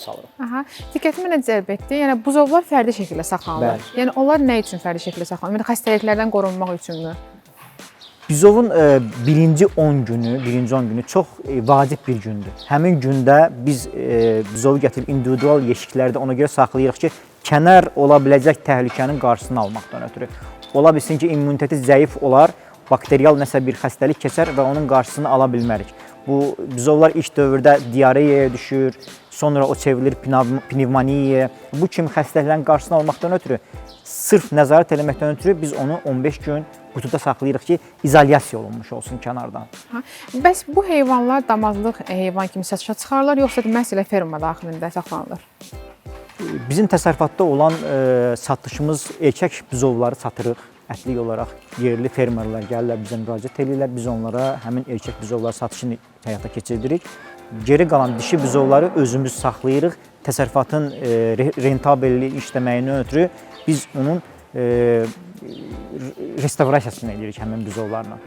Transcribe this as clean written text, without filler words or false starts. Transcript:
salırıq. Aha. Diqqətimi nə cəlb etdi? Yəni buzovlar fərdi şəkildə saxlanılır. Bəli. Yəni onlar nə üçün fərdi şəkildə saxlanılır? Yəni xəstəliklərdən qorunmaq üçünmü? Bizovun birinci 10 günü, birinci 10 günü çox vacib bir gündür. Həmin gündə biz bizovu gətirib individual yeşiklərdə ona görə saxlayırıq ki, kənar ola biləcək təhlükənin qarşısını almaqdan ötürü. Ola bilsin ki, immuniteti zəif olar, bakterial nəsə bir xəstəlik keçər və onun qarşısını ala bilmərik. Bu bizovlar ilk dövrdə diareyaya düşür, sonra o çevrilir pnevmoniyaya. Bu kimi xəstəliklərin qarşısını almaqdan ötürü sırf nəzarət eləməkdən ötürü biz onu 15 gün qutuda saxlayırıq ki, izolyasiya olunmuş olsun kənardan. Aha. Bəs bu heyvanlar damazlıq heyvan kimi satışa çıxarılır, yoxsa məhz elə ferma daxilində saxlanılır? Bizim təsərrüfatda olan satışımız erkək buzovları satırıq ətlik olaraq. Yerli fermerlər gəlirlər bizə müraciət eləyirlər. Biz onlara həmin erkək buzovları satışını həyata keçiririk. Geri qalan dişi buzovları özümüz saxlayırıq. Təsərrüfatın rentabelli işləməyindən ötürü biz onun restavrasiyasını eləyirik həmin buzovlarla.